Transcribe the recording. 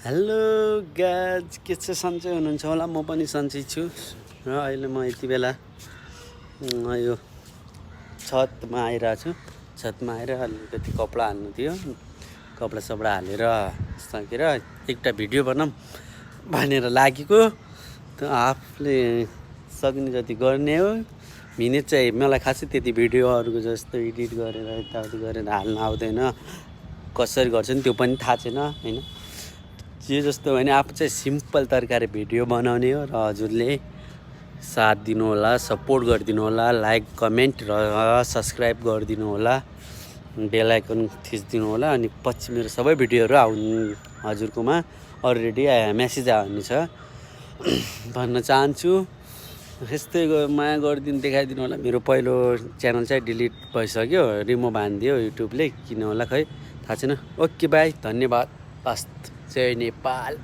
Hello guys, के छ सन्चै हुनुहुन्छ होला। म पनि सन्चै छु र अहिले म यति बेला यो छतमा आइरहेको छु। छतमा आएर अलिकति कपडा हाल्नु थियो, कपडा सपडा हालेर सकेर एउटा भिडियो बनाऊँ भनेर लागेको। त आफूले सक्ने जति गर्ने हो। मिहिनेत चाहिँ मलाई खासै त्यति भिडियोहरूको जस्तो एडिट गरेर यताउति गरेर हाल्न आउँदैन। कसरी गर्छन् त्यो पनि थाहा छैन हैन। जे जस्तो भने आफू चाहिँ सिम्पल तरिकाले भिडियो बनाउने हो र हजुरले साथ दिनु होला, सपोर्ट गरिदिनु होला, लाइक कमेन्ट र सब्सक्राइब गरिदिनु होला, बेल आइकन थिचिदिनु होला। अनि पछि मेरो सबै भिडियोहरू हजुरकोमा अलरेडी मेसेज आउने छ भन्न चाहन्छु। यस्तै माया गरिदिनु देखाइदिनु होला। मेरो पहिलो च्यानल चाहिँ डिलिट भइसक्यो, रिमुभ हानिदियो युट्युबले, किन होला खै थाहा छैन। ओके बाई, धन्यवाद, हस्त, जय नेपाल।